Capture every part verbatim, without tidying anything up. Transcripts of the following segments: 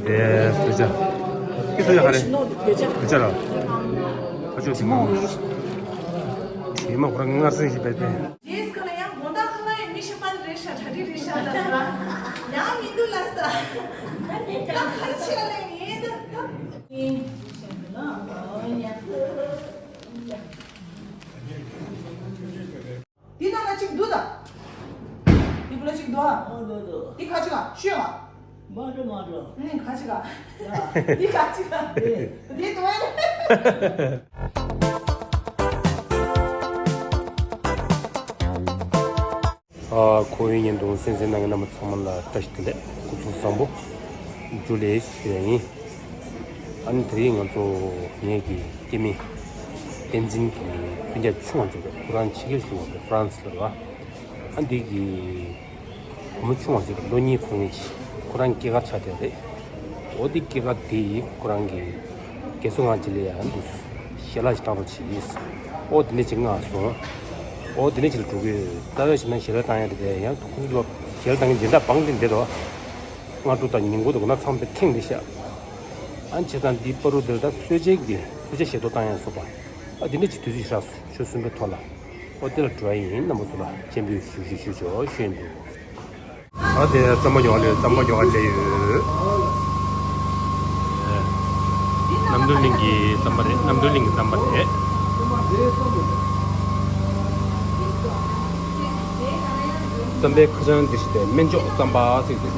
དེ་བོད་ཇ། ཁྱི་བོད་ཇ་ག་རེ། བོད་ཇ་ར། ཁ་ཆུ་དེ་མོ། དེ་མ་ཁོ་རང་ངར་སེང་ཞིག་བས་ཏེ། རྗེས་ཁ་ལ་ཡང་དགོང་དག་ཁ་ལ་ཡང་མི་ཤི་པ་རེད་ཤག་གྲ་སྒྲིག་རེད་ཤག་ད་ཟེར་བ། ཡང་མི་འདུག་ལ་ས། ད་ག་རེ་བྱེད་ལ་ཡིན་ད། འདི་ནང་ལ་གཅིག་འདུག་ད། འདི་བུ་ལ་གཅིག་འདུག་ཨ། འོ་འདུག་འདུག་འདི་ཁ་ཅིག་ཨ་ཤོད་ཨ། མ་འགྲོ་མ་འགྲོ། ཨ་ནི་ཁ་ཅིག་ཨ། ཡ། འདི་ཁ་ཅིག་ཨ། ཨེ། འདི་འདུག་ཨེ། ཨ། ཁོ་བོའི་བརྙན་ཐུང་གསན་གཟིགས་གནང་མཁན་རྣམ་པ་ཚང་མ་ལ་བཀྲ་ཤིས་བདེ་ལེགས། སྐུ་གཟུགས་བཟང་པོ། ཇུ་ལེ་ཞུ་ཡ་ཡིན། ཨ་ནི་དེ་རིང་ང་ཚོ་ངེད་ཀྱི་སྐྱེ་དམན་བསྟན་འཛིན་གྱི་སྤུན་ཀྱག་ཆུང་བ་ཅིག་རེད། ཁོ་རང་ཕྱི་རྒྱལ་སོང་བ་རེད། ཧྥ་རན་སི་ལ་རེད་བ། ཨ་འདི་གི་བུ་མོ་ཆུང་བ་ཅིག་རེད། ལོ་གཉིས་འཁོར་མཁན་ཅིག་ཁོ་རང་སྐྱེས་སྐར་ཆགས་བསྡད་རེད། འོ་འདི་སྐྱེས་སྐར་དེ་ཁོ་རང་གི་རྒན་གསོ་ཁང་ཅིག་ལ་ཡང་འདུག་ཞལ་ལག་ཅིག་བཏང་རོགས་བྱེད། འོ་དེ་ནས་ཅིག་མངགས་སོང་། འོ་དེ་ནས་ཅིག་ལ་འགྲོ་གི་ཡོད། རྩ་བའི་བྱས་ན་ཞལ་ལག་བཏང་ཡ་དེ་ཡང་ཁོང་ཚོ་ཞལ་ལག་བཏང་མཁན་སྦྱིན་བདག་བང་དེ་འདི་རེད་བ། སྔ་དྲོ་དང་ཉིན་གུང་དུ་ཁོ་ན་ཚང་མ་ཁེངས་བསྡད་ཤག་ཨ་ནི་བྱས་ཙང་འདི་བར་དུ་འདིར་ད་གསོལ་ཇའི་གི་གསོལ་ཇ་ཞལ་ཏོག་བཏང་ཡ་སོགས་པ། ཨ་འདི་འདྲ་ཅིག་དུས་ཚོད་ཞིག་རག་སོང་། ཆུ་ཚོད་གསུམ་པའི་ཐོག་ལ། ཨོ་དེ་ལ་འགྲོ་ཡ་ཡིན། རྣམ་པ་ཚོ་ལ་སྤྱན་འབུལ་ཞུ་ཞུ་ཞུ་ཞུ་ཞུ་ཡིན་འདུག་ཨ་དེ་རྩམ་པ་ཉོ་བ་ལས། རྩམ་པ་ཉོ་བ་སླེབས་ཡོད། རྣམ་གྲོལ་གླིང་གི་རྩམ་པ་རེད། རྣམ་གྲོལ་གླིང་གི་རྩམ་པ་རེད། རྩམ་པའི་ཁ་བྱང་འདི་ཞིག་སྟེ་སྨན་མཆོག་རྩམ་པ་ཟེར་ཏེ།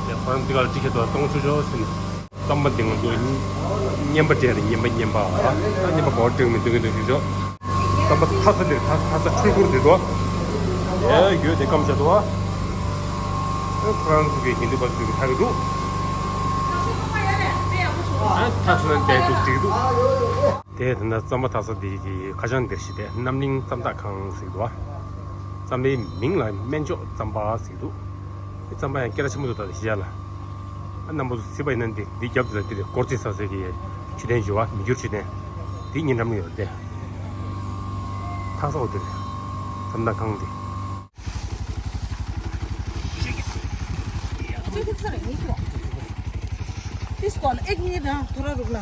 དེ་ཁོ་རང་འདི་གར་ཅི་བྱེད་དོ་གཏོང་ཆོག་ཆོག་ཟེར་ནས། རྩམ་པ་འདི་ང་ཚོ་རྔན་པ་སྤྲད་རེད། རྔན་པ་རྔན་པ་ཨ། རྔན་པ་གོ་སྤྲད་མི་འདུག་གི་འདུག་ཞུ་ཆོག་རྩམ་པ་ཐ་ས་འདིར། ཐ་ས་ཐ་ས་འཕྲུལ་འཁོར་འདིར་འདུག་ཨེ་ཡོད་དེ་སྐམ་བྱ་འདུག་ཨ། ཁོ་རང་ཚོ་གི་ཧིན་དུ་པ་ཚོ་གི་ཐག་གི་འདུག་ཨ་ཐ་ས་ན་བསྡད་འདུག་འགྲིག་འདུག་དེ་ད་ལྟ་རྩམ་པ་ཐ་ས་འདི་གི་ཁ་བྱང་འདིར་ཞིག་སྟེ་རྣམ་གླིང་རྩམ་འཐག་ཁང་ཟེར་འདུག་ཨ། རྩམ་པའི་མིང་ལ་སྨན་མཆོག་རྩམ་པ་ཟེར་འདུག་དེ་རྩམ་པ་ཡང་སྐད་གྲགས་ཆེན་པོ་འདུག་ད་ལྟ་ཤི་ཡ་ལ། ཨ་རྣམ་པ་ཚོ་གཟིགས་པ་ཡིན་ན་འདི་འདི་རྒྱབ་དེ་ལ་འདི་རེད། སྐོར་རྩིས་ས་ཟེར་གི་མཆོད་རྟེན་བཞི་བ། མི་འགྱུར་མཆོད་རྟེན། འདི་ཉེ་འགྲམ་ལ་ཡོད་རེད་དེ། ཐག་ས་འོ་དེ་རེད། རྩམ་འཐག་ཁང་འདི། इसको एक मिनट, हाँ, थोड़ा रुकना।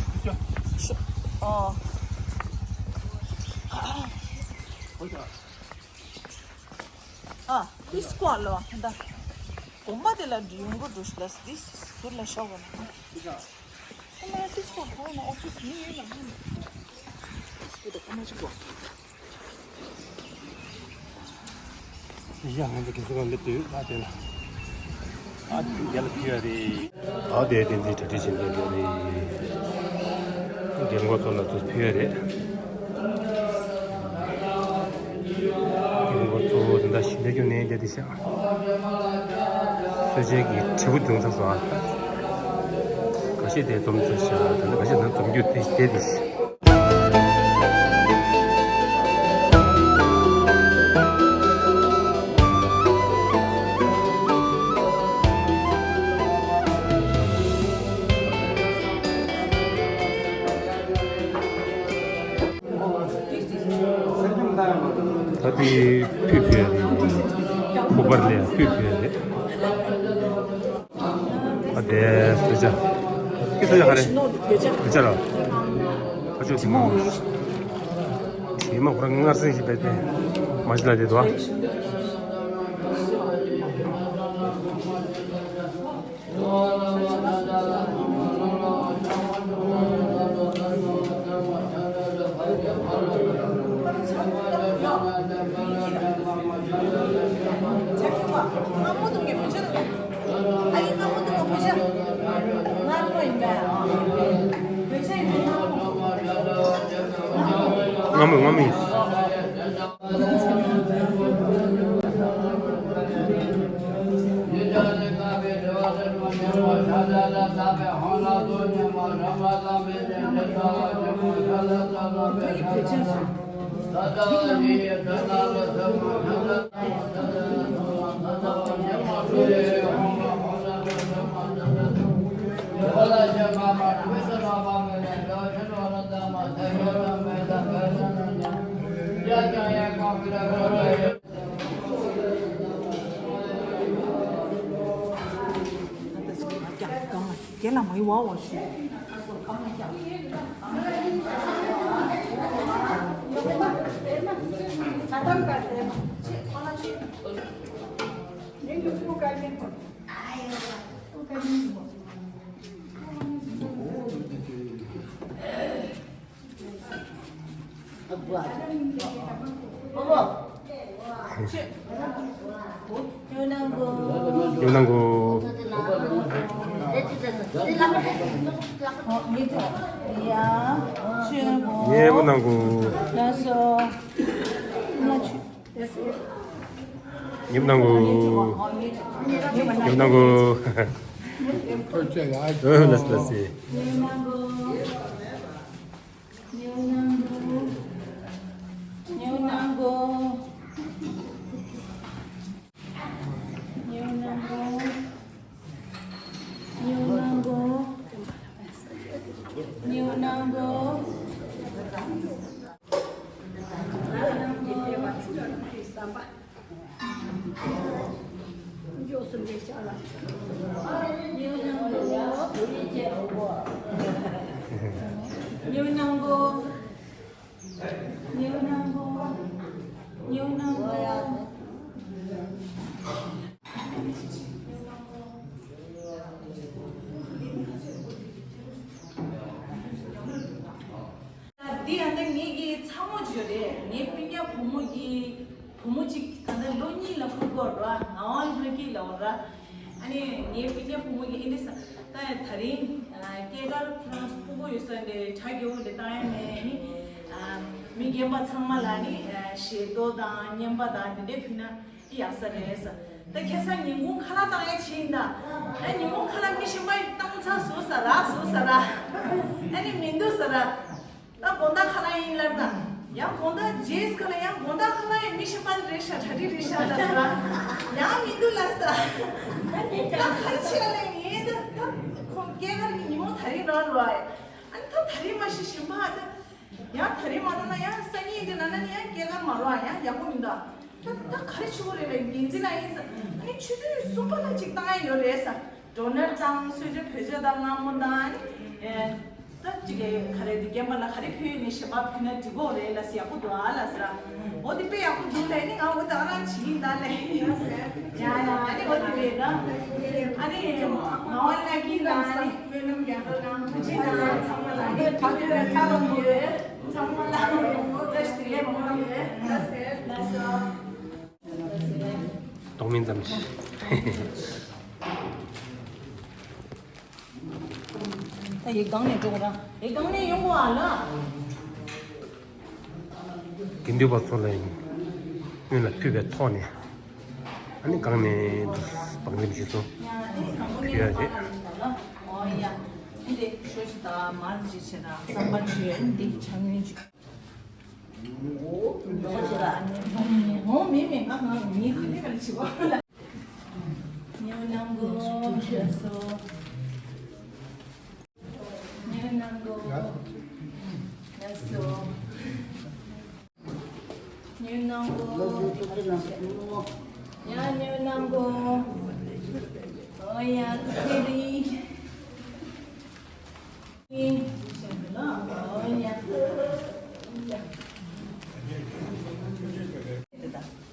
हाँ। ཨ། ཏིས་ཀོ་ལོ། ད་གོམ་པ་དེ་ལ་འདྲི་ཡོང་གི་འགྲོ་ཤི་ལ། ཏིས་ཟུར་ལ་ཤོག་གོ་ན། ཁོ་ན་ཏིས་ཀོ་ཁོ་ན་ཨོ་ཕིས་མི་ཡོད་ལ། ཏིས་ཀོ་དེ་ཁོ་ན་ཅིག་གོ། ཡ་ང་ཚོ་གེ་སར་ཁང་སླེབས་དུས་ཨ་དེ་ལ། ཨ་རྒན་ལ་ཕུལ་ཡ་རེད། ཨ་དེ་བསྟན་འཛིན་གྲ་སྒྲིག་བྱེད་མཁན་དེ་རེད། རྒན་གོག་ཚོ་ལ་ཚོ་ཕུལ་ཡ་རེད། རྒན་གོག་ཚོ་དེ་འདྲ་ཞིག་ལས་རྒྱུ་ནས་བསྡད་དེ་ཤག་གསོལ་ཇའི་གི་དྲིལ་བུ་བརྡུང་ཚར་སོང་ཨ། ཁ་ཤས་དེ་འཛོམས་ཚར་ཤག་དེ་འདྲ་ཁ་ཤས་ནང་འཛོམས་རྒྱུ་དེ་བསྡད་དེ་ཤག་ད་དེ་ཕུད་ཕུད་ཡ་རེད། ཁུ་པར་ལས་ཕུད་ཕུད་ཡ་རེད། ཨ་དེ་གསོལ་ཇ། ཁྱི་གསོལ་ཇ་ག་རེ། བོད་ཇ་ར། ཁ་ཆུ་དེ་མོ། དྲི་མ་ཁོ་རང་ངར་སེང་ཞིག་བས་ཏེ། མ་ཤི་ལ་དེ་དོ། སྔ་མོ་སྔ་མོ་ཡིན། དེ་ལ་མ་ཡི་བ་བ་ཞུ། ཉོ་གནང་གོ། ཉོ་གནང་གོ། ཉེ་པོ་གནང་གོ། ཉེ་པོ་གནང་གོ། ཉེ་པོ་གནང་གོ། ལགས་ལགས། ཉོ་གནང་གོ། ཉོ་གནང་གོ། ཉོ་གནང་གོ། ཉོ་གནང་གོ། ཉོ་གནང་གོ། ཉོ་གནང་གོ། ཉོ་གནང་གོ། ཉོ་གནང་གོ། འདི་ཡང་ད་ངེད་ཀྱི་ཚ་མོ་ཅིག་ཡོད་རེད། ངའི་སྤུན་ཀྱག་བུ་མོ་གི་བུ་མོ་ཅིག་ད་ལྟ་ལོ་གཉིས་ལ་ཕུལ་གོ་ར། ངག་དབང་ལྷ་སྐྱིད་ལ་འོ་ར། ཨ་ནི་ངའི་སྤུན་ཀྱག་བུ་མོ་གི་ཨེ་འདྲ་ས་ད་དེ་རིང་སྐྱེས་སྐར་ཁོ་རང་ཚོ་ཕྲུ་གུ་ཡོད་ས་འདྲ་གྲ་རྒྱས་པོ་འདྲ་བཏང་ཡ་མེད། ཨ་ནི་མི་རྒན་པ་ཚང་མ་ལ་ནི་ཞལ་ཏོག་དང་རྔན་པ་དང་དེ་འདྲ་ཕུལ་ན་ཡག་ས་རེད་ས། ད་ཁ་སང་ཉིན་གུང་ཁ་ལག་བཏང་ཡ་ཕྱིན་ད། ཨ་ཉིན་གུང་ཁ་ལག་མི་གཞན་པ་བཏང་ཚར་བཟོ་ས་རག་བཟོ་ས་རག་ཨ་ནི་མི་འདུག་ས་རག་ད་དགོང་དག་ཁ་ལག་ཡིན་ལབ་ད། ཡང་དགོང་དག་རྗེས་ཁ་ལ་ཡང་དགོང་དག་ཁ་ལག་ཡང་མི་གཞན་པ་རེད་ཤག་གྲ་སྒྲིག་རེད་ཤག་ལབ་ས་རག་ཡང་མི་འདུག་ལབ་ས། ད་ག་རེ་བྱེད་ལ་ངས་ད་ད་ཁོང་སྐྱེས་སྐར་གྱི་ཉིན་མོ་དེ་རིང་རག་ལོ་ཨེ། ཨ་ནི་ད་དེ་རིང་མ་གཞི་གཞན་པ་ད། ཡང་དེ་རིང་མ་བཏང་ན་ཡང་སང་ཉིན་དེ་ན་ན་ནི་ཡང་སྐྱེས་སྐར་མ་རོ་ཨ་ཡང་ཡག་པོ་མི་འདུག་ད་ད་ག་རེ་བྱེད་དགོས་རེད་ལབ་འགན་འཛིན་ལ་ཡིན་ས། ཨ་ནི་ཆུ་ཚོད་གསུམ་པ་ལ་ཅིག་བཏང་ཡ་ཡོད་རེད་ས། ཌོ་ནར་དང་གསོལ་ཇ་བོད་ཇ་དང་མངར་མོ་དང་ཨ་ནི་ད་ཅིག་ག་རེ་དེ་རྒན་པ་ལ་ག་རེ་ཕུལ་ནས་གཞན་པ་ཕུལ་ན་འགྲིག་གོ་རེད་ལ་ས། ཡག་པོ་འདུག་ཨ་ལ་ས་ར། འོ་དེ་དཔེ་ཡག་པོ་འདུག་ལས་ནི་ང་འོ་ད་ཨ་རང་བྱེད་ཀྱིན་ད་ལས། ཡ་ཡ་ཨ་ནི་འོ་དེ་རེད་ད། ཨ་ནི་ང་འོ་ལ་ཀིན་ད་ཨ་ནི། གཏོང་མིན་ཙམ་གྱིས། ད་ཡི་སྒང་ནས་འགྲོ་དགོས་ར། ཡི་སྒང་ནས་ཡོང་དགོས་ཨ་ལ། དགེ་འདུན་པ་ཚོ་ལ་ཡིན། སྔོན་ལ་ཕུལ་བའི་ཐོག་ནས། ཨ་ནི་སྒང་ནས་འདུག་བང་རིམ་ཞིག་སོང་། ཕུལ་ཡ་རེད། འོ་ཡ། འདི་ལས་ཤོ་ཞིག་དང་མར་ཞིག་བྱེད་དང་བསམ་པ་བྱོས་འདི་ཆང་ཉུང་ཅིག་འོ་མེད་མེད་ང་ང་ངའི་ཁ་ལེ་ཁ་ལེ་བྱེད་གོ་ཉོ་གནང་གོ་ལགས་སོ། ཉོ་གནང་གོ་ལགས་སོ། ཉོ་གནང་གོ་ཡ་ཉོ་གནང་གོ་འོ་ཡ་ཁེ་རི།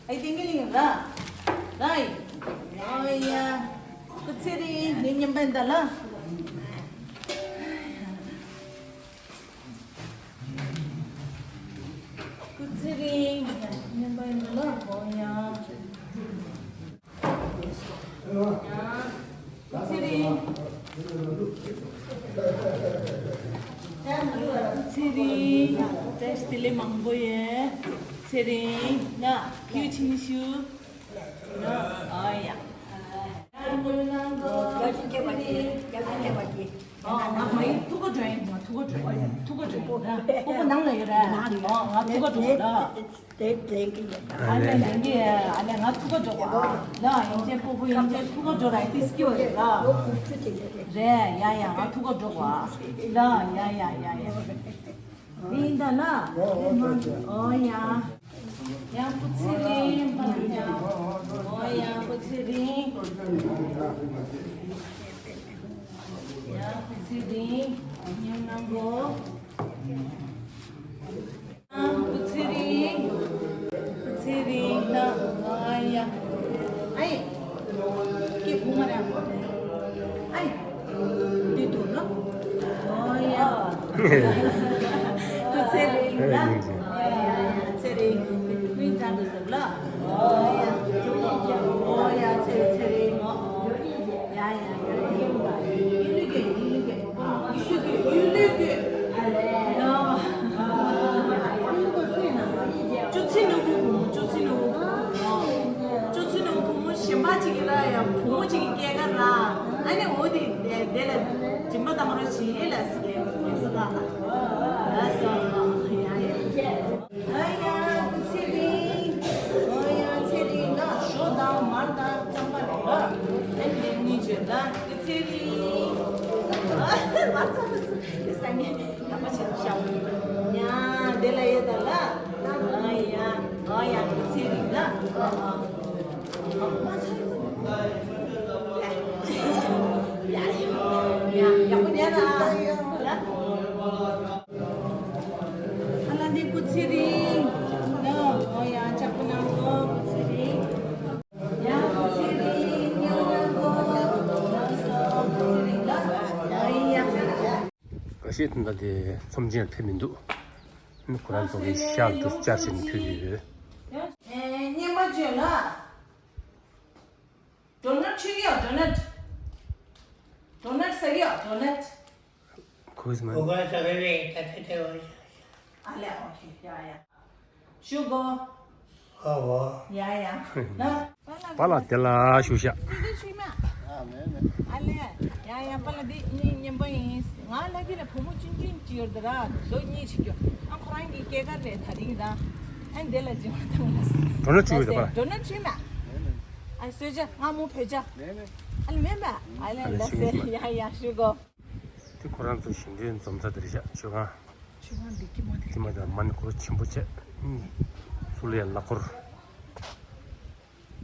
ཨའི་ཏིང་ངེ་ལིང་ར། ར་ཡི། ཨོ་ཡ། ཀུ་ཚེ་རིང་ངའི་མཉམ་པ་ཡིན་ད་ལ། ཀུ་ཚེ་རིང་མཉམ་པ་ཡིན་ད་ལ། ཨོ་ཡ། ཚེ་རིང་། ཚེ་རིང་། བཀྲ་ཤིས་བདེ་ལེགས་མང་པོ་ཡོད། ཚེ་རིང་། ང་ཡུ་ཆིན་ཤུ། ཨ་ཡ། ང་མ་ཡི་ཐུག་ག་འགྲོ་ཡིན། ང་ཐུག་ག་འགྲོ་ཡིན། ཐུག་ག་འགྲོ་ཡིན། ཨོ་ཨོ་ནང་ལ་ཡོད་ར། ཨོ་ང་ཐུག་ག་འགྲོ་ར། དེ་དྲན་གྱི་ཡོད་ད། ཨ་ལས་དྲན་གྱི་ཡོད། ཨ་ལས་ང་ཐུག་ག་འགྲོ་བ། ལ་ཡིན་ཅེ་པོ་པོ་ཡིན་ཅེ་ཐུག་ག་འགྲོ་ར་ཏི་སྐྱོ་རེད་ལ། ལོ་དགུ་བཅུ་དེ་འདྲ་རེད། རེད་ཡ་ཡ་ང་ཐུག་ག་འགྲོ་བ། ལ་ཡ་ཡ་ཡ་ཡ། ཡིན་ད་ལ། ཨོ་ཡ། ཡ་ཀུ་ཚེ་རིང་། ཨོ་ཡ་ཀུ་ཚེ་རིང་། ཡ་ རིང་། སྙན་ན་གོ། སྐུ་ཚེ་རིང་། སྐུ་ཚེ་རིང་ན། ཨ་ཡ། ཨའི། སྐད་གོ་མ་རེད། ཨའི། འདི་འདུག་ནོ། ཨོ་ཡ། སྐུ་ཚེ་རིང་ན། ཨོ་ཡ་ཡ་ཡ། ཚེ་རིང་། མིང་ཙམ་དུ་ཟེར་ལ། ཨོ་ཡ། ཨོ་ཡ། ཚེ་རིང་། ཚེ་རིང་ངོ་། ཡ་ཡ་ཡ། ཡིན་ལུགས་གེ། ཡིན་ལུགས་གེ། ཡུལ་ལུགས་ཀྱི། ཡུལ་ལུགས་ཀྱི། ཨ་ལེ། ཅོ་ཚི་ནུ་བུ་བུ་མོ། ཅོ་ཚི་ནུ་བུ་བུ་མོ། ཅོ་ཚི་ནུ་བུ་བུ་མོ་གཞན་པ་ཅིག་གི་ར་ཡ། བུ་མོ་ཅིག་གི་སྐྱེས་སྐར་ར། ཨ་ནི་འོ་དེ་དེ་ལ་སྦྱིན་པ་བཏང་རོགས་བྱེད་ལ་ཟེར་གི་ཟེར་ལ། ལ་སོ། ཡ་ཡ། ཨ་ཡ། སྐུ་ཚེ་རིང་། ཨོ་ཡ། ཚེ་རིང་ལ། ཞོ་དང་མར་དང་རྩམ་པ་རེད་ལ། ཨ་ནི་ལེགས་ཉེས་བྱོས་ལ། སྐུ་ཚེ་རིང་། མ་ཚ་མ་ཚ། དེ་སང་ཉིན་ཡག་པོ་བྱེད་དུ་ཤོག་ཡ། དེ་ལ་ཡོད་ད་ལ། ཨ་ཡ། ཨོ་ཡ། སྐུ་ཚེ་རིང་ལ། ཨ་ཨ། མ་ཚ། ཡ་ཡ་ཡ། ཡག་པོ་ཉལ་ལ། ལ། ཨ་ལ་ནི་སྐུ་ཚེ་རིང་། ནོ། ཨོ་ཡ། ཅག་པོ་ནང་གོ། སྐུ་ཚེ་རིང་། ཡ། སྐུ་ཚེ་རིང་། ཉོ་ན་གོ། ལགས་སོ། སྐུ་ཚེ་རིང་ལ། ཡ་ཡ། ཁ་ཤས་དེ་འདྲ་དེ་ཚོམས་ཆེན་ཕེབས་མི་འདུག་ཁོ་རང་ཚོ་གི་ཤར་དུ་བཅར་ཞིང་ཕུལ་གྱི་ཡོད། ཨེ། སྙན་པ་བརྗོད་ལ། ཌོ་ནཊ་མཆོད་ཀྱི་ཡོད། ཌོ་ནཊ། ཌོ་ནཊ་ཟ་གི་ཡོད། ཌོ་ནཊ། ཁོས་མ། གོ་ག་ས་རེ་རེ་ད་ད་ད་འོ། ཨ་ལེ། ཨོ་ཁེ། ཡ་ཡ། ཞུ་གོ། ཨ་འོ། ཡ་ཡ། ན། པཱ་ལགས་དེ་ལ་ཞུ་ཤག་སྲིད་དོན་ཆུང་མ། ཨ་མེད་མེད། ཨ་ལེ། ཡ་ཡ། པཱ་ལགས་འདི་ངའི་གཉེན་པོ་ཡིན། ང་ལ་གི་ལ་བུ་མོ་ཆུང་ཆུང་ཅིག་ཡོད་རེད་ར། ལོ་གཉིས་ཅིག་ཡོད། ཨ་ཁོ་རང་གི་སྐྱེས་སྐར་རེད་ད་རིང་ར། ཨ་འདི་ལ་སྦྱིན་པ་བཏང་ལ། ཌོ་ནཊ་ཆུང་ཡོད་པཱ་ལགས། ཌོ་ནཊ་ཆུང་མ། ཨ་གསོལ་ཇ་ང་མོ་བོད་ཇ། མེད་མེད། ཨ་ལེ་མེད་མ། ཨ་ལེ། ཨ་ལེ། ལགས་སེ། ཡ་ཡ། ཞུ་གོ། དེ་ཁོ་རང་ཚོ་ཞིང་སྡེའི་འཛོམས་ས་དེ་རེད་ཤག་མཆོད་ཁང་། མཆོད་ཁང་འདི་ཀི་མ་དེ། ཀི་མ་དེ་མ་ཎི་འཁོར་ལོ་ཆེན་པོ་བྱས། ཨུམ། སུ་ལ་ཡ་ལ་འཁོར།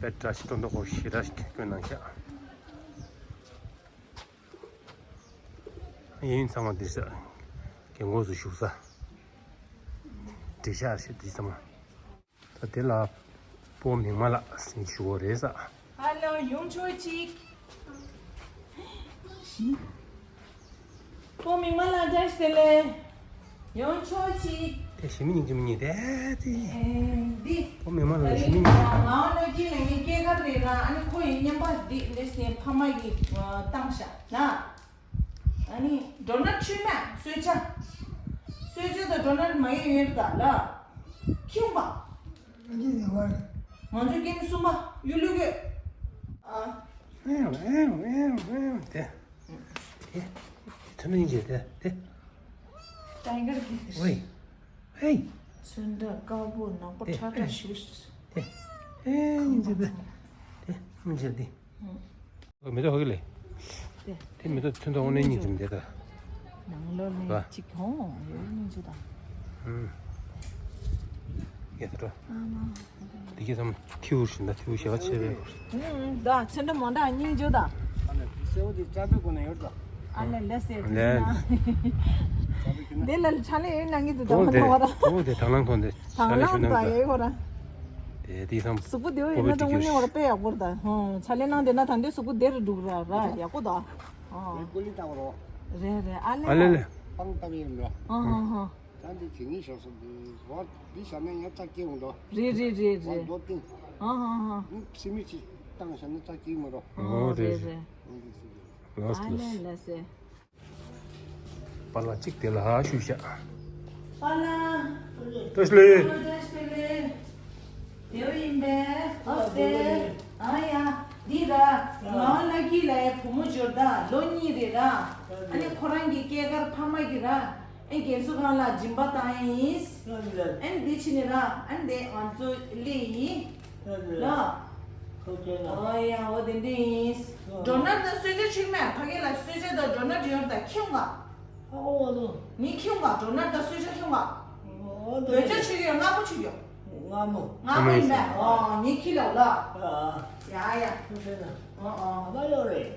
པད་བཀྲ་ཤིས་སྤྲོ་མདོ་སྐོར་ཞེ་དྲག་བསྐོན་གནང་ཤག་གཡས་གཡོན་ཚང་མ་འདིར་ཤག་རྒན་གོག་ཚོ་བཞུགས་ས། འདྲེ་ཤག་ཞེས་འདི་ཚང་མ། ད་དེ་ལ་སྤོ་མིག་དམར་ལགས་ཟེར་ཞུ་བ་རེད་ས། ཧ་ལོ། ཡོང་ཆོག་ཅིག་སྤོ་མིག་དམར་ལགས་བཀྲ་ཤིས་བདེ་ལེགས། ཡོང་ཆོག་ཅིག་དེ་ཞི་མི་སྙིང་རྗེ་མི་ཉིད་དེ་དེ། ཨེ་འདི། སྤོ་མིག་དམར་ལགས་ཞི་མི་སྙིང་རྗེ། ང་ལོ་རྒྱུས་ལ་ངའི་སྐྱེས་སྐར་རེད་ར། ཨ་ནི་ཁོ་ཡི་བརྙན་པར་འདི་འདྲ་ཟེར་ཕ་མ་གིས་བཏང་ཤག་ན། ཨ་ནི་ཌོ་ནཊ་མཆོད་མ། གསོལ་ཇ། གསོལ་ཇ་དང་ཌོ་ནཊ་མ་ཡོད་ཡོད་ད་ལ། ཁྱིམ་པ། ང་ཚོའི་སྐྱེས་ནི་གསུམ་པ་གཡུ་ལུག་གི། ཨ། ཨེ་ཨེ་ཨེ་ཨེ་དེ། དེ་ཐུན་མིན་གྱི་དེ་དེ། ཊའི་གར་གྱི་དེ། ཝེ། ཧེ། ཚོན་ཁྲ་དཀར་པོ་ནག་པོ་དེ་ཁྲ་ཁྲ་ཞིག་དེ། ཨེ་ཉིན་ཅི་དེ། དེ་མི་ཅི་དེ། མེ་ཏོག་ཧོ་གི་ལེ། དེ། དེ་མེ་ཏོག་ཚོན་མདོག་དངོས་གནས་སྙིང་རྗེ་འདི་ད། ནང་ལོགས་ནས་གཅིག་ཧོང་ཡོད་སྙིང་རྗེ་དང་། ཧུམ། ཡ་ད་འགྲོ། ཨ་མ། འདི་གའི་ཚང་མ་ཐིའུ་བཞིན་ད་ཐིའུ་ཞེ་བ་ཆེ་བའི་སྐོར། ད་ཚོན་ཁྲ་མོ་འདྲ་སྙིང་རྗེ་ད། ཨ་ལེ་སེའུ་དེ་ལྕགས་པའི་སྒོ་ནས་ཡོད་ད། ཨ་ལེ་ལེ་སེ། ལེ། འདི་ལ་ཕྱག་ལས་ཡོད་ན་ངེས་དུ་དོ་དང་བ་ད། དེ་ཐང་ལང་ཐོང་དེ། ཐང་ལང་ད་ཡོད་བ་ད། དེ་དེ་ཚང་། གཟུགས་པོ་བདེ་བོ་ཡོད་ན་ད་དངོས་གནས་བ་ད་དཔེ་ཡག་པོ་ད། ཧོ་ཕྱག་ལས་གནང་དེ་ན་ད་འདི་གཟུགས་པོ་བདེ་རུ་འགྲོ་ར་ར་ཡག་པོ་ད། ཧོ། ཀུ་ལི་ཏང་རོ། རེད་རེད། ཨ་ལེ། ཨ་ལེ་ལེ། པང་ཏ་བའི་རོ། ཧོ་ཧོ་ཧོ། ད་འདི་ཇི་ནི་ཞོགས་སུ་འདི་རོ་འདི་བཞག་ན་ཡང་ལྕགས་སྐྱེ་འོང་དོ། རེད་རེད་རེད་རོ་རེད། རྡོ་བཏིང་། ཨ་ཧ་ཧ། འདི་སི་མི་ཅིག་བཏང་བཞག་ན་ལྕགས་སྐྱེ་མ་རོ། ཨོ་རེད་རེད། འོང་འདི་སི་མི། ལགས་ལགས། ཨ་ལེ་ལགས་སེ། པཱ་ལགས་གཅིག་དེ་ལ་ཧ་ཞུ་བཞག་པཱ་ལགས། བཀྲ་ཤིས་བདེ་ལེགས། བཀྲ་ཤིས་བདེ་ལེགས། བདེ་བོ་ཡིན་པས། ཨོ་བདེ། ཨ་ཡ། འདི་ར། ང་ལ་ཀི་ལ་ཡ་བུ་མོ་འབྱོར་ད་ལོ་གཉིས་རེད་ར། ཨ་ནི་ཁོ་རང་གི་སྐྱེས་སྐར་ཕ་མ་གི་ར། ཨེ་རྒན་གསོ་ཁང་ལ་སྦྱིན་པ་བཏང་ཡིན། ཨེ་འདི་ཕྱི་ནས་ར་ཨེ་འདི་ང་ཚོ་སླེབས་ཡིན། ལ། ཨོ་ཡ་འོ་དེ་འདྲ་ཡིན། ཌོ་ནཊ་དང་གསོལ་ཇ་མཆོད་མ་ཕ་གི་ལ་གསོལ་ཇ་དང་ཌོ་ནཊ་ཡོད་ད་ཁྱོད་ག་ངས་ཁྱོད་ག་ཌོ་ནཊ་དང་གསོལ་ཇ་ཁྱོད་ག་བོད་ཇ་མཆོད་ཀྱི་ཡོད། མངར་མོ་མཆོད་ཀྱི་ཡོད། མངར་མོ། མངར་མོ་ཡིན་པས། ཨོ་ངས་ཁྱི་ལ་ལ། ཡ་ཡ། ཨོ་ཨོ། ཨ་ཡོ་རེད།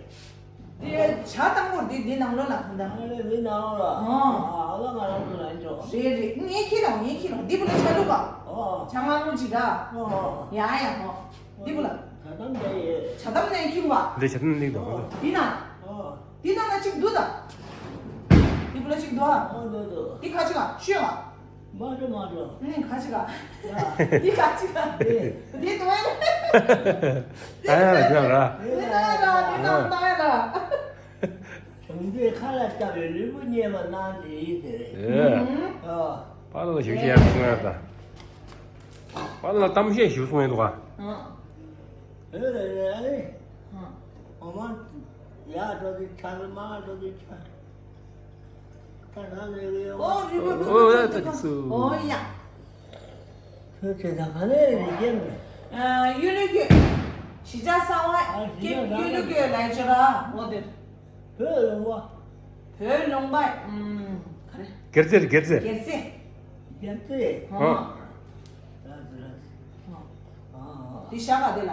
དེ་ ཇ་བཏང་བོར་འདི་འདི་ནང་ལོགས་ལ་ཁོང་ད། ཨ་ལེ་འདི་ནང་ལོགས་ལ། ཨོ། ཨ་ལ་ང་རང་ཚོ་ལ་འཇོག་རེད་རེད། ངས་ཁྱི་དང་ངས་ཁྱི་ལ་འདི་བུ་ལ་ཆ་ལུག་པ། ཨོ། ཇ་ང་ལུག་ཅིག་ག་ཨོ། ཡ་ཡ་ཧོ། འདི་བུ་ལ། ཇ་དམ་འདི་ཡོད། ཇ་དམ་ནས་ཁྱི་བ། འདི་ཇ་དམ་འདི་འདུག་འདི་ན། ཨོ། འདི་ན་ན་ཅིག་འདུག་ད། འདི་བུ་ལ་ཅིག་འདུག་ཨ། ཨོ་འདུག་འདུག་འདི་ཁ་ཅིག་ཨ་ཤོད་ཨ། མ་འགྲོ་མ་འགྲོ། ཨུ་ཁ་ཅིག་ཨ། ཡ། འདི་ཁ་ཅིག་ཨ། འདི་འདི་འདུག་ཨ། ད་ཡ་ལ་ཅི་ལ་ར། འདི་ན་ཡ་ལ་འདི་ན་ད་ཡ་ལ། གྲོང་སྡེའི་ཁ་ལ་བཏབ་པའི་ལུས་པོ་རྙེད་པ་གནང་དེ་ཡིན་ཟེར། ཨེ། ཨོ། པཱ་ལགས་ཞིག་བཤད་ཡག་གསུང་ཡག་ད། པཱ་ལགས་གཏམ་བཤད་ཞིག་གསུང་ཡག་འདུག་ག་ཨོ། ཨེ་རེད་རེད་ཨེ། ཨོ། འོ་མ་ཡག་འགྲོ་དུས་ཆ་རེད་མ་འགྲོ་དུས་ཆ། ད་རང་ལས་རེད་ཨོ། ཨོ་རི་བོ་ཨོ་ཡ་ད་ཅིག་སུ། ཨོ་ཡ། ཁྱོད་ཚེ་ད་ག་ནས་རེད་ཀྱེ་མེད། ཨ། གཡུ་ལོ་གཡུ། གཞིས་ཆགས་གསང་བ། ཨ། གཡུ་ལོ་གཡུ་ལ་ཡི་ཅོ་ར་འོ་དེ། བོད་ལུང་པ། བོད་ལུང་པ། ཨུམ། ག་རེ། སྒེར་རྩེ་རེད་སྒེར་རྩེ། སྒེར་རྩེ། སྒེར་རྩེ། ཧོ། ཨ། ལགས་སོ་ལགས་སོ། ཧོ། ཨ། ཨ། དེ་ཤ་ཁ་དེ་ལ།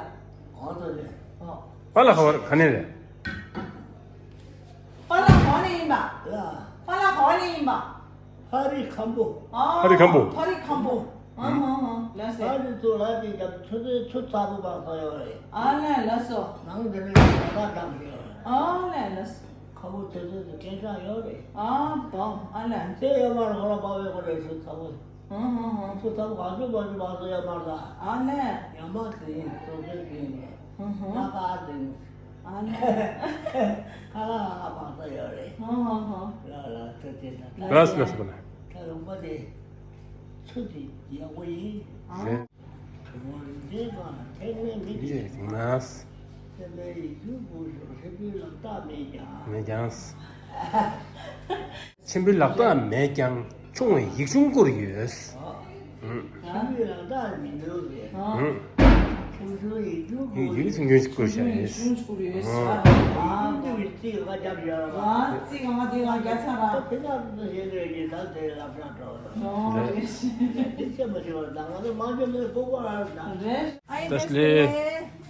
ཨོ་ཏོ་རེད། ཧོ། པཱ་ལགས་ག་བར་ག་ནས་རེད། པཱ་ལགས་ག་ནས་ཡིན་པ། ལ། པཱ་ལགས་ག་ནས་ཡིན་པ། ཧ་རི་ཁམ་བུ། ཨ། ཧ་རི་ཁམ་བུ། ཧ་རི་ཁམ་བུ། ཨ་ཧ་ཧ། ལགས་སོ། ཧ་རི་ཚོ་ལ་དེ་ཀྱང་ཆུ་ཚོད་ཆུ་ཚ་པོ་བར་ས་ཡོད་རེད། ཨ་ལས་ལགས་སོ། ནང་དེ་ནས་ད་ལྟ་འགྲམ་ཡོད་རེད། ཨ་ལས་ལགས་སོ། ཁམ་བུ་དེ་ཚོ་དེ་སྐད་གྲགས་ཡོད་རེད། ཨ་བ། ཨ་ལས། དེ་ཡོད་མ་རེད་ཧོ་ར་པ་བའི་གོ་རེད་ཆུ་ཚ་པོ། ཨ་ཧ་ཧ། ཆུ་ཚ་པོ་ག་ཚོད་མ་ཚོད་བར་ས་ཡོད་མ་རེད། ཨ་ལས། ཡ་མ་དེ་ཡིན་ཆུ་ཚོད་དེ་ཡིན། ཧ་ཧ། ད་ག་དེ་ཡིན། ཨ་ལས། ཁ་ལག་ཨ་མ་ས་ཡོད་རེད། ཧ་ཧ་ཧ། ལ་ལ་ཐུགས་རྗེ་ཆེ། ལགས་སོ་ལགས་སོ་པ་ལགས། ད་ལུང་པ་དེ་ཆུ་དེ་ཡག་པོ་ཡིན། རེད། གྲོང་སྡེ་ཁག་ཐེག་དམན་མི་དེ་ཡིན་ན། སེམས་པའི་ཡིག་རྒྱུགས་བུ་ཤོག་ཆེན་པོའི་ལག་རྟགས་མེད་ཀྱང་། མེད་ཀྱང་། ཆེན་པོའི་ལག་རྟགས་མེད་ཀྱང་ཆུང་བའི་ཡིག་ཆུང་བསྐུར་ཡོད། ཨང་། ཆེན་པོའི་ལག་རྟགས་མི་འདུག་གས། ཨང་། ཆུང་ཆུང་ཡིག་ཆུང་བསྐུར་ཡིག་ཆུང་ཆུང་ཞིག་བསྐུར་བྱ་ཡིན། ཆུང་ཆུང་བསྐུར་ཡོད། ཨང་། ཨང་། ཡིག་ཆུང་གི་རྩིས་ང་རྒྱབ་བཞག་ཨང་། རྩིས་ང་དེ་ང་རྒྱ་ཚ་ར། ད་དེ་ལ་དེ་ཡིན་རེད་ཀྱི་ད་དེ་ལབ་ར་འགྲོ། ཨོ་རེད། དེ་ཚེ་མ་ཤེས་པར་ད་ང་ཚོ་མ་འཇོན་པའི་ཕུག་པ་ར་ད། རེད། ཨ་ཡེ་བཀྲ་ཤིས་བཀྲ་ཤིས་བདེ་ལེགས།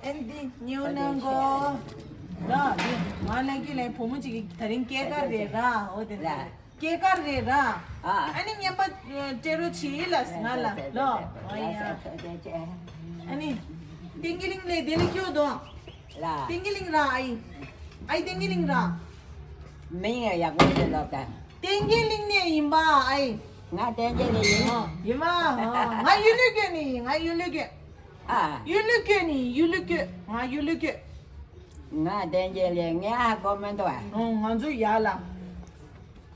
ཨེ་འདི་ཉོ་ནང་གོ། ལ་འདི་ང་ལ་ཀི་ལ་བུ་མོ་གཅིག་གི་ད་རིང་སྐྱེས་སྐར་རེད་ར། འོ་དེ་ལ་སྐྱེས་སྐར་རེད་ར། ཨ་ནི་བརྙན་པར་སྤྲད་རོགས་བྱེད་ལ་ང་ལ་ལོ། ཨ་ཡ། ཨ་ནི་ཏིང་གི་ལིང་ལས་དེ་ལ་སྐྱོ་དོ། ལ་ཏིང་གི་ལིང་ར་ཨ་ཡི། ཨ་ཡི་ཏིང་གི་ལིང་ར། མིང་ཡག་པོ་ཞིག་ལོག་ད། ཏིང་གི་ལིང་ནས་ཡིན་པ་ཨ་ཡི། ང་ཏིང་གི་ལིང་ཡིན། ཡིན་པ། ང་གཡུ་ལོ་སྐྱོ་ནི་ཡིན། ང་གཡུ་ལོ་སྐྱོ། ཨ། གཡུ་ལོ་སྐྱོ་ནི་གཡུ་ལོ་སྐྱོ། ང་གཡུ་ལོ་སྐྱོ། ང་ཏིང་གི་ལིང་ངས་ཧ་གོ་མི་འདུག་ཨ། ང་ཚོ་ཡར་ལ།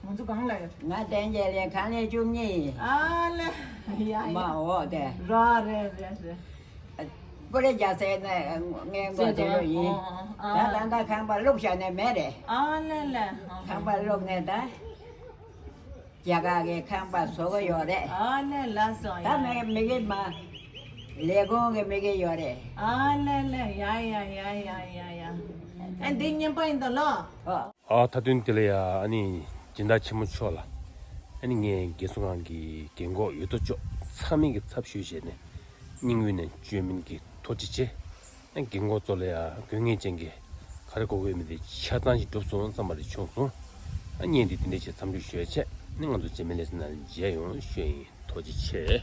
ང་ཚོ་གང་ལ་ཡོད། ང་ཏིང་གི་ལིང་ཁང་ལས་བཅུ་གཉིས་ཡིན། ཨ་ལེ། ཡ་ཡ། མ་འོ་དེ། ར་རེད་རེད་རེད། པོ་རེ་རྒྱ་སེ་ནས་ངའི་མགོ་དེ་ལོ་ཡིན། ཨ། ད་ད་ལྟ་ཁང་པ་བླུགས་བཞག་ནས་མེད་རེད། ཨ་ལེ་ལེ། ཁང་པ་བླུགས་ནས་ད། རྒྱ་གར་གྱི་ཁང་པ་བཟོ་གི་ཡོད་རེད། ཨ་ལེ་ལགས་སོ། ད་ཡ། མི་མི་གི་མ། ལས་ཁུངས་ཀྱི་མི་གི་ཡོད་རེད། ཨ་ལེ་ལེ། ཡ་ཡ་ཡ་ཡ་ཡ་ཡ། ཨ་འདི་བརྙན་པ་ཡིན་ད་ལོ། ཨོ། ཨ་མཐའ་དོན་དེ་ལ་ཡ་ཨ་ནི་སྦྱིན་བདག་ཆེན་མོ་མཆོག་ལ་ཨ་ནི་ངས་རྒན་གསོ་ཁང་གི་རྒན་གོག་ཡོད་དོ་ཅོག་ཚང་མས་ཀྱི་ཚབ་ཞུས་བྱས་ནས་སྙིང་དབུས་ནས་བཅོས་མིན་གྱི་ཐུགས་རྗེ་ཆེ། རྒན་གོག་ཚོ་ལ་ཡང་དགོས་ངེས་ཅན་གྱི་ག་རེ་དགོས་ཀྱི་ཡོད་མེད་དེ་ཆ་ཚང་ཞིག་གྲུབ་སོང་བསམ་པ་རེ་བྱུང་སོང་། ཨ་བརྙན་འདི་འདི་འདྲ་ཞིག་མཚམས་འཇོག་ཞུ་ཡ་བྱས། ཨ་ནི་ང་ཚོ་རྗེས་མའི་ལེ་ཚན་ནང་མཇལ་ཡོང་ཞུ་ཡ་ཡིན། ཐུགས་རྗེ་ཆེ།